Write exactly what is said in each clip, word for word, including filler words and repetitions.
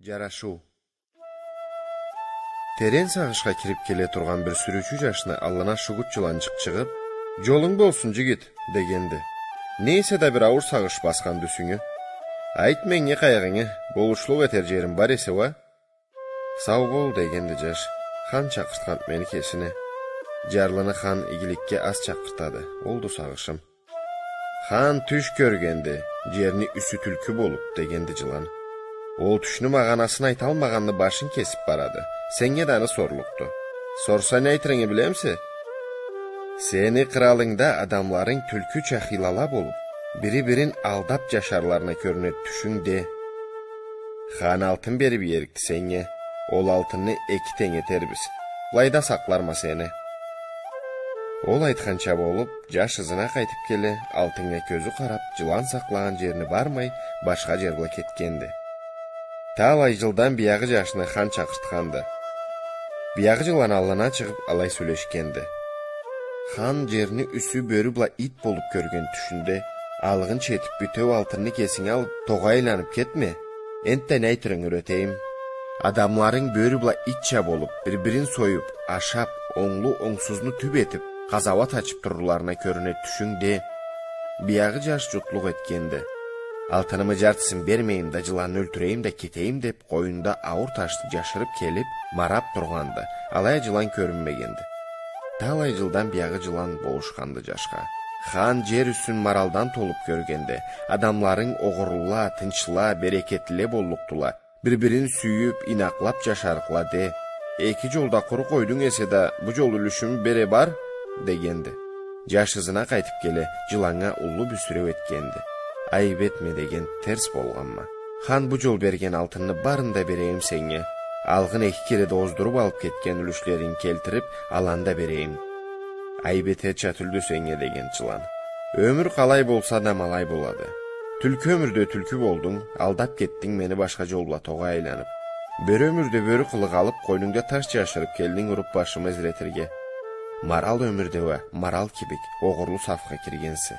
Джарашыу. Терен сагъышха кирип келе тургъан бир сюрюучю джашны аллына шугут джыланчыкъ чыгъып: «Джолунг болсун, джигит», — дегенди. «Не эсе да бир ауур сагъыш басханды юсюнгю. Айт меннге къайгъынгы, болушлукъ этер джерим бар эсе уа». «Сау бол», — дегенди джаш. «Хан чакъыртханды мени кесине. Джарлыны хан игиликге аз чакъыртады. Олду сагъышым». «Хан тюш кёргенди, джерни юсю тюлкю болуп», — дегенди джылан. «Ол тюшню магъанасын айталмагъанны башын кесип барады. Сеннге да аны сорлукъду. Сорса, не айтырынгы билемисе? Сени къралынгда адамларынг тюлкюча хыйлала болуп, бири-бирин алдап джашарларына кёрюнеди тюшюнг де. Хан алтын берип иерикди сеннге. Ол алтынны эки тенг этербиз. Былайда сакъларма сени». Ол айтханча болуп, джаш ызына къайтып келе, алтыннга кёзю къарап, джылан сакълагъан джерни бармай, башха джер бла кетгенди. Талай джылдан биягъы джашны хан чакъыртханды. Биягъы джылан аллына чыгъып, алай сёлешгенди. Хан джерни юсю бёрю бла ит болуп кёрген тюшюнде: «Алгъынчы этип бютеу алтынны кесинге алып, тогъа айланып кетме. Энтда не айтырынгы юретейим. Адамларынг бёрю бла итча болуп, бир-бирин союп, ашап, онглу онгсузну тюп этип, къазауат ачып турурларына кёрюнеди тюшюнг де». Биягъы джаш джутлукъ этгенди. «Алтынымы джартысын бермейим да, джыланны ёлтюрейим да кетейим», — деп, къойнунда ауур ташны джашырып келип, марап тургъанды. Алай а джылан кёрюнмегенди. Талай джылдан биягъы джылан болушханды джашха. Хан джер юсюн маралдан толуп кёргенди. «Адамларынг огъурлула, тынчла, берекетлиле боллукъдула. Бир-бирин сюйюп, ийнакълап джашарыкъла де. Эки джол да къуру къойдунг эсе да, бу джол юлюшюм бере бар», — дегенди. Джаш ызына къайтып келе, джыланнга уллу бюсюреу этгенди. «Айып этме, — деген, — терс болгъанма. Хан бу джол берген алтынны барын да берейим сеннге. Алгъын эки кере да оздуруп алып кетген юлюшлеринги келтирип, аланы да берейим». «Айып этерча тюлдю сеннге, — деген джылан. — Ёмюр къалай болса, адам алай болады. Тюлкю ёмюрде тюлкю болдунг, алдап кетдинг мени башха джол бла тогъа айланып. Бёрю ёмюрде бёрю къылыкъ алып, къойнунгда таш джашырып келдинг уруп башымы эзретирге. Марал ёмюрде уа марал кибик огъурлу сафха киргенсе.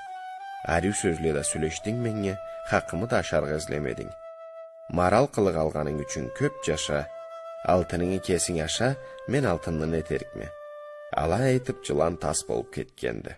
Ариу сёзле да сёлешдинг меннге, хакъымы да ашаргъа излемединг. Марал къылыкъ алгъанынг ючюн кёп джаша, алтынынгы кесинг аша, мен алтынны не этерикме?» Алай айтып, джылан тас болуп кетгенди.